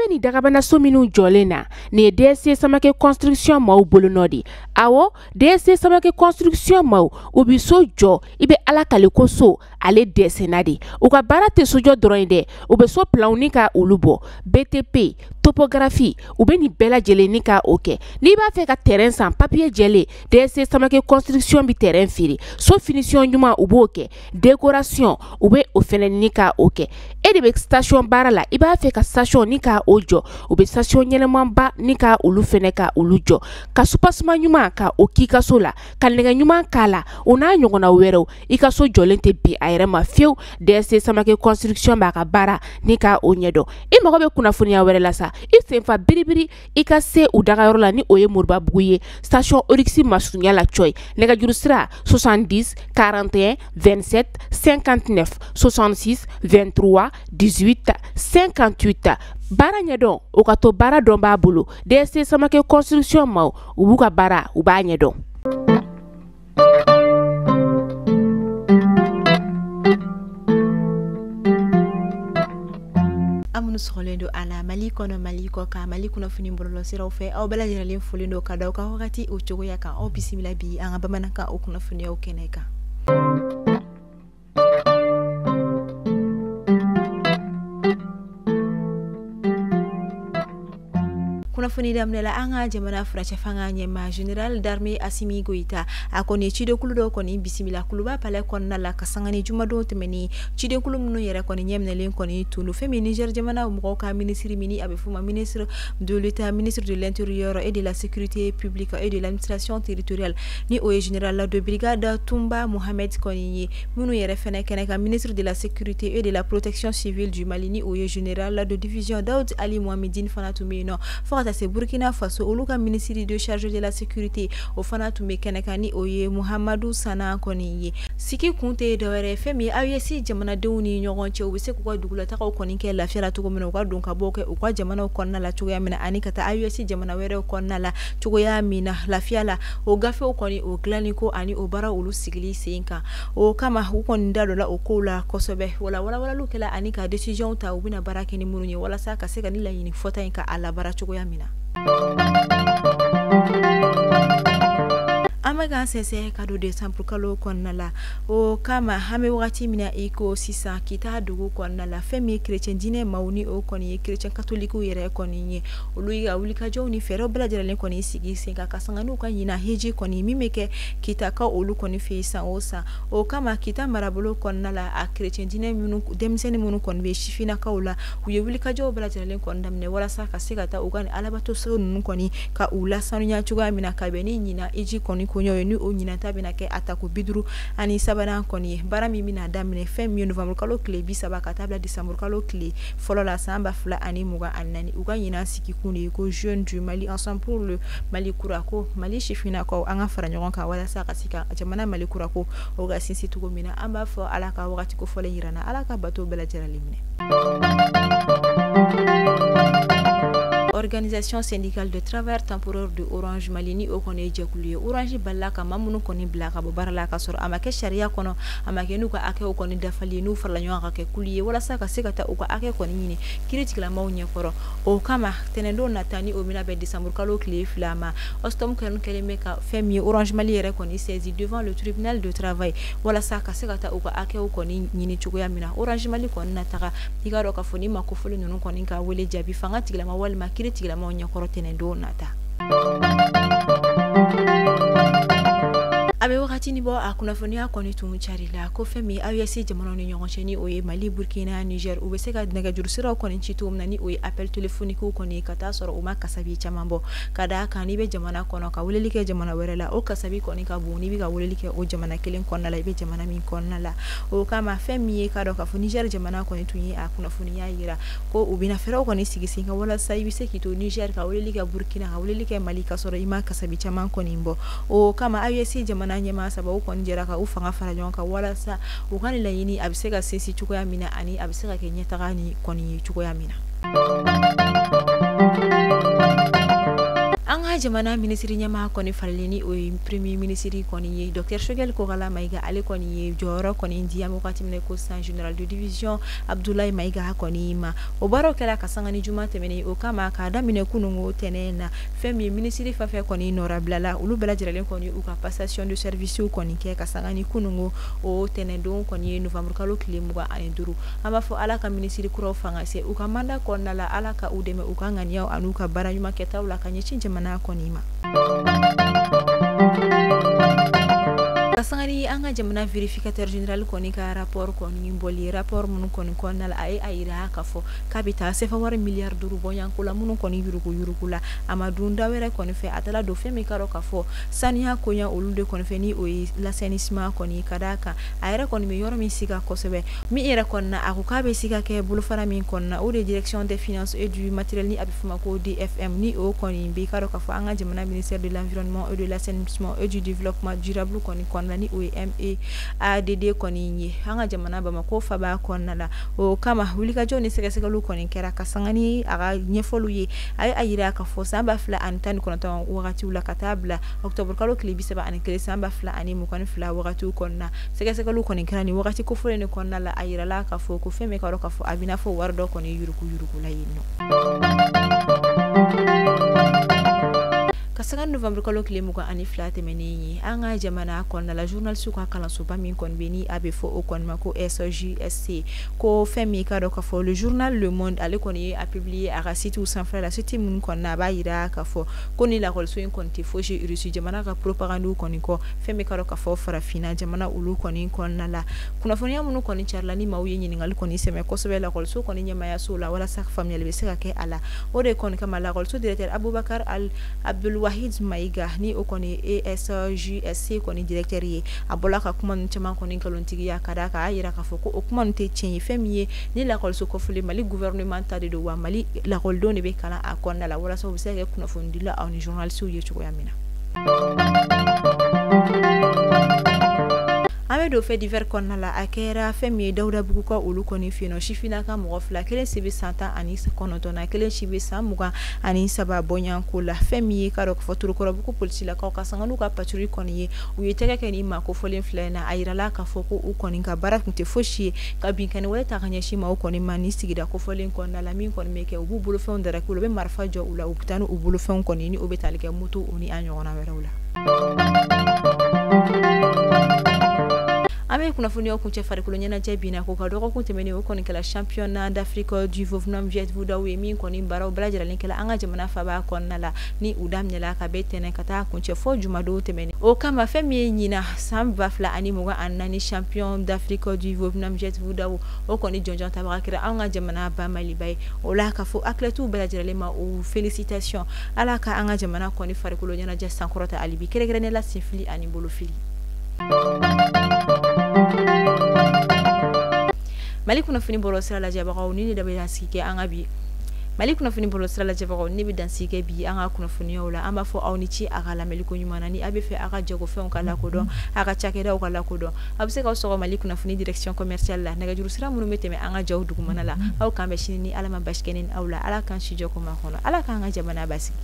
Ɲɛ bɛ nin dagabanaso minnu jɔlen na, nin ye DSC Samake construction maaw bolonɔ de. Awɔ, DSC Samake construction maaw, u bɛ so jɔ, i bɛ Ala kale ko so ale dɛsɛnna de. U ka baara tɛ sojɔ dɔrɔn ye dɛ, u bɛ so planw ni ka olu bɔ, BTP, topographie, u bɛ nin bɛɛ lajɛlen ni ka o kɛ. N'i b'a fɛ ka terrain san, papier jɛlen, DSC Samake construction bɛ terrain feere. So finition ɲuman, u b'o kɛ, décoration, u bɛ o fɛnɛ ni ka o kɛ. E de bɛ station baara la, i b'a fɛ ka station ni ka o jɔ, u bɛ station ɲɛnɛmanba ni ka olu fɛnɛ ka olu jɔ, ka soubassement ɲuman ka o k'i ka so la, ka nɛgɛ ɲuman k'a la, o n'a ɲɔgɔnna wɛrɛw. I ka so jɔlen tɛ bin a yɛrɛ ma fiyewu. DSC Samake construction b'a ka baara ni ka o ɲɛdɔn. I mago bɛ kunnafoniya wɛrɛ la sa, i senfa biribiri i ka se u dagayɔrɔ la, ni o ye Moribabugu ye, station Oryx masurunya la cɔyi. Nɛgɛjuru sira 70 41 27 59 66 23 18 58. Baara ɲɛdɔn, o ka to baara dɔn b'a bolo. DSC Samake construction maaw, u b'u ka baara, u b'a ɲɛdɔn. Minnu sɔgɔlen don a la Mali kɔnɔ, Mali kɔ kan, Mali kunnafoni bɔlɔlɔsiraw fɛ, aw bɛɛ lajɛlen folen don ka da aw ka wagati o cogoya kan. Aw bisimila bi an ka bamanankan o kunnafoniyaw kɛnɛ kan. Kunnafoni daminɛ la, an ka jamana furacɛ fanga ɲɛmaa général d'armée Assimi Goïta, a kɔni cidenkulu dɔw kɔni bisimila Kuluba palais kɔnɔna la ka sanga ni jumadon tɛmɛnen. Cidenkulu minnu yɛrɛ kɔni ɲɛminɛlen kɔni tun don fɛn min Niger jamana mɔgɔw ka ministre min a bɛ f'o ma ministre de l'État, ministre de l'Intérieur et de la sécurité publique et de l'administration territoriale, ni o ye général de brigade Toumba Mohamed kɔni ye. Minnu yɛrɛ fɛnɛ kɛnɛ kan, ministre de la sécurité et de la protection civile du Mali, ni o ye général de division Daoud Ali Mohamedine fana tun bɛ yen nɔ. Fo ka taa se Burkina Faso, olu ka ministre de chargé de la sécurité, o fana tun bɛ kɛnɛ kan, ni o ye Muhamadu Sana kɔni ye. Sigi kun tɛ dɔwɛrɛ fɛn min AES jamanadenw ni ɲɔgɔn cɛ, u bɛ se k'u ka dugulatagaw kɔni kɛ lafiya la cogo min na, u ka don ka bɔ kɛ u ka jamanaw kɔnɔna la cogoya min na, ani ka taa AES jamana wɛrɛw kɔnɔna la cogoya min na lafiya la. O gafew kɔni o dilanni ko ani o baara olu sigili sen kan, o kama u kɔni da dɔ la o kow la kosɛbɛ. Wala walawalaliw kɛla ani ka décision ta, u bɛna baara kɛ ni minnu ye walasa ka se ka ni laɲini fɔta in ka a labaara cogoya min na. An bɛ k'an sɛnsɛn ka don décembre kalo kɔnɔna la, o kama an bɛ wagati min na i ko sisan, Kita dugu kɔnɔna la, fɛn min ye chrétien diinɛ maaw ni o kɔni ye chrétien catholique yɛrɛ kɔni ye, olu ye ka wulikajɔw ni fɛɛrɛw bɛɛ lajɛlen kɔni sigi sen kan ka sanga n'u ka ɲinan hiji kɔni min bɛ kɛ Kitakaw olu kɔni fɛ yen san o san. O kama Kita marabolo kɔnɔna la, a chrétien diinɛ minnu denmisɛnnin minnu kɔni bɛ sifinnakaw la, u ye wulikajɔw bɛɛ lajɛlen kɔni daminɛ walasa ka se ka taa u ka alabatoso ninnu kɔni ka u lasanuya cogoya min na, ka bɛn ni ɲinan hiji kɔni koɲɔ ye, ni o ɲinan ta bɛna kɛ a tako 53nan kɔni ye. Baara min bɛna daminɛ fɛn min ye novembre kalo tile 30 ka taa bila décembre kalo tile fɔlɔ la san 2024. U ka ɲinan sigi kun de ye ko Jeunes du Mali ensemble pour le Mali kura, ko Mali sifinnakaw an ka fara ɲɔgɔn kan walasa ka se ka jamana Mali kura ko o ka sinsin cogo min na. An b'a fɔ Ala ka wagati ko fɔlen yira n na, Ala ka bato bɛɛ lajɛlen minɛ. Organisation syndicale de travailleurs temporaires de Orange Mali, ni o kɔni ye jɛkulu ye, Orange balila ka maa minnu kɔni bila ka bɔ baara la ka sɔrɔ a ma kɛ sariya kɔnɔ, a ma kɛ n'u ka hakɛw kɔni dafali ye, n'u farala ɲɔgɔn kan ka kɛ kulu ye walasa ka se ka taa u ka hakɛ kɔni ɲini kiiritigɛlamaaw ɲɛkɔrɔ. O kama tɛnɛndon nata, ni o bɛna bɛn décembre kalo tile 2 ma, OSTOM kɔni kɛlen bɛ ka fɛn min ye Orange Mali yɛrɛ kɔni saisi devant le tribunal de travail walasa ka se ka taa u ka hakɛw kɔni ɲini cogoya min na. Orange Mali kɔni na taga, i k'a dɔn k'a fɔ ni maa kofɔlen ninnu kɔni ka wele jaabi fanga tigilama walima kiiri tigilamaw ɲɛkɔrɔ tɛnɛndon nata. A bɛ wagati ni bɔ, a kunnafoniya kɔni tun cari la ko fɛn min AES jamanaw ni ɲɔgɔn cɛ, ni o ye Mali, Burkina, Niger, u bɛ se ka nɛgɛjuru siraw kɔni ci cogo min na, ni o ye appel téléphonique kɔni, ka taa sɔrɔ u ma kasabi caman bɔ. Ka d'a kan n'i bɛ jamana kɔnɔ ka weleli kɛ jamana wɛrɛ la, o kasabi kɔni ka bon n'i bɛ ka weleli kɛ o jamana kelen kɔnɔna la, i bɛ jamana min kɔnɔna la. O kama fɛn min ye k'a dɔn k'a fɔ Niger jamana kɔni tun ye a kunnafoniya yira ko u bɛna fɛɛrɛw kɔni sigi sen kan walasa i bɛ se k'i to Niger ka weleli kɛ Burkina, ka weleli kɛ Mali, ka sɔrɔ i ma kasabi caman kɔni bɔ. O kama AES jamana ɲɛmaa saba u kɔni jɛra ka u fanga fara ɲɔgɔn kan walasa u ka laɲini a bɛ se ka sinsin cogoya min na, ani a bɛ se ka kɛ ɲɛtaga ni kɔni ye cogoya min na. An ka jamana minisiri ɲɛmaa kɔni falalen ni o ye premier ministre kɔni ye Dr Choguel Kokalla Maïga, ale kɔni ye jɔyɔrɔ kɔni di an bɛ wagati min na ko sisan général de division Abdoulaye Maïga kɔni ma. O baaraw kɛra ka sanga ni juma tɛmɛnen, o kama k'a daminɛ kununko tɛnɛn na, fɛn min ye minisiri fɛn fɛn kɔni nɔrabilala, olu bɛɛ lajɛlen kɔni u ka passation de service kɔni kɛ ka sanga ni kununko o tɛnɛndon kɔni ye novembre kalo tile 25. An b'a fɔ Ala ka minisiri kuraw fanga se u ka mandat kɔnɔna la, Ala ka u dɛmɛ u ka ŋaniyaw an'u ka baara ɲuman kɛtaw la ka ɲɛsin jamana kɔni ma. Ka sanga ni an ka jamana vérificateur général kɔni ka rapport kɔni bɔli, rapport minnu kɔni kɔnɔna la, a ye a yira k'a fɔ k'a bɛ taa CFA wari miliyari 5 bɔɲɔgɔnko la minnu kɔni yurugu yurugu la, a ma dun da wɛrɛ kɔni fɛ, a taara don fɛn min ka dɔn k'a fɔ saniya koɲɛ olu de kɔni fɛ, ni o ye l'assainissement kɔni, ka d'a kan a yɛrɛ kɔni bɛ yɔrɔ min siga kosɛbɛ, min yɛrɛ kɔni na a ko k'a bɛ siga kɛ bolofara min kɔni na, o de direction des finances et du matériel ni a bɛ f'o ma ko DFM, ni o kɔni bɛ ka dɔn k'a fɔ an ka jamana ministère de l'environnement et de l'assainissement et du développement durable kɔni kɔnɔna, ni o ye MEADD kɔni ye an ka jamana Bamakɔ faba kɔnɔna la. O kama wulikajɔ ni sɛgɛsɛgɛliw kɔni kɛra ka sanga ni a ka ɲɛfɔliw ye, a ye a yira k'a fɔ san 2019 wagatiw la ka taa bila octobre kalo tile 31 san 2022 wagatiw kɔnɔna, sɛgɛsɛgɛliw kɔni kɛra ni wagati kofɔlen de kɔnɔna la. A yirala k'a fɔ ko fɛn min ka dɔn k'a fɔ a bɛ n'a fɔ wari dɔ kɔni yurugu yurugu la yen nɔ. Ka sanga novembre kalo tile 22 tɛmɛnen ye, an ka jamana kɔnɔna la journaliste ka kalansoba min kɔni bɛ ni a bɛ fɔ o kɔni ma ko SJSC, ko fɛn min ka dɔn k'a fɔ le journal Le Monde ale kɔni ye a publier a ka site sanfɛla la, site minnu kɔni na a b'a yira k'a fɔ ko ni lakɔliso in kɔni tɛ fosi Russie jamana ka propagande kɔni kɔ, fɛn min ka dɔn k'a fɔ farafinna jamana olu kɔni kɔnɔna la. Kunnafoniya minnu kɔni carila ni maaw ye ɲininkali kɔni sɛmɛ kosɛbɛ lakɔliso kɔni ɲɛmaayaso la walasa faamuyali bɛ se ka kɛ a la, o de kɔni kama lakɔliso directeur Aboubacar Al Abdul Wahid Maïga ni o kɔni ESJSC kɔni directeur ye, a bɔla ka kuma ninnu caman kɔni nkalontigiya ka d'a kan a yira k'a fɔ ko o kuma ninnu tɛ tiɲɛ ye, fɛn min ye ni lakɔliso kɔfɛlen Mali gouvernement ta de don, wa Mali lakɔlidenw de bɛ kalan a kɔnɔna la walasa u bɛ se ka kɛ kunnafonidila aw ni journalistes ye cogoya min na. An bɛ don fait divers kɔnɔna la, a kɛra fɛn min ye Dawudabugu ka olu kɔni fɛ yen nɔ, sifinna ka mɔgɔ 2, kelen si bɛ san 19 na, kelen si bɛ san 23 bɔɲɔgɔnko la. Fɛn min ye ka dɔn k'a fɔ Torokɔrɔbugu polisilakaw ka sanga n'u ka patrouille kɔni ye, u ye tɛgɛ kɛ ni maa kofɔlen 2 in na. A yirala k'a fɔ ko u kɔni ka baara tun tɛ fosi ye ka binkanni wɛrɛ ta ka ɲɛsin maaw kɔni ma ni sigida kofɔlen kɔnɔna la, min kɔni bɛ kɛ u b'u bolofɛnw daraki, u bɛ marifa jɔ u la, u bɛ taa n'u bolofɛnw kɔni ni o bɛ tali kɛ moto o ni a ɲɔgɔnna wɛrɛw la. An bɛ kunnafoniyaw kuncɛ farikolo ɲɛnajɛ bin na ko ka dɔgɔkun tɛmɛnen o kɔni kɛla championnat d'Afrique du Vovinam Viet Vo Dao ye, min kɔni baaraw bɛɛ lajɛlen kɛla an ka jamana faba kɔnɔna la, ni u daminɛla ka bɛn tɛnɛn ka taa kuncɛ fɔ jumadon tɛmɛnen. O kama fɛn min ye ɲina san 2024 champion d'Afrique du Vovinam Viet Vo Dao o kɔni jɔnjɔn tabaga kɛra an ka jamana ba Maliba ye. O la k'a fɔ athlètes bɛɛ lajɛlen ma o félicitation, Ala ka an ka jamana kɔni farikolo ɲɛnajɛ sankɔrɔta hali bi, kɛrɛnkɛrɛnnenya la senfili ani bolofili. Mali kunnafoni bɔlɔlɔ sira lajɛbagaw, ni ne da bɛ dansigi kɛ an ka bi Mali kunnafoni bɔlɔlɔ sira lajɛbagaw, ne bɛ dansigi kɛ bi an ka kunnafoniyaw la. An b'a fɔ aw ni ci a ka lamɛnliko ɲuman na, ni a bɛ fɛ a ka jagofɛnw ka lakodɔn, a ka cakɛdaw ka lakodɔn, a bɛ se k'aw sɔgɔ Mali kunnafoni direction commerciale la, nɛgɛjuru sira minnu bɛ tɛmɛ an ka jaw dugumana la. Aw k'an bɛn sini ni Ala ma basi kɛ ni aw la. Ala k'an si jɔ ko ma kɔnɔ, Ala k'an ka jamana basigi.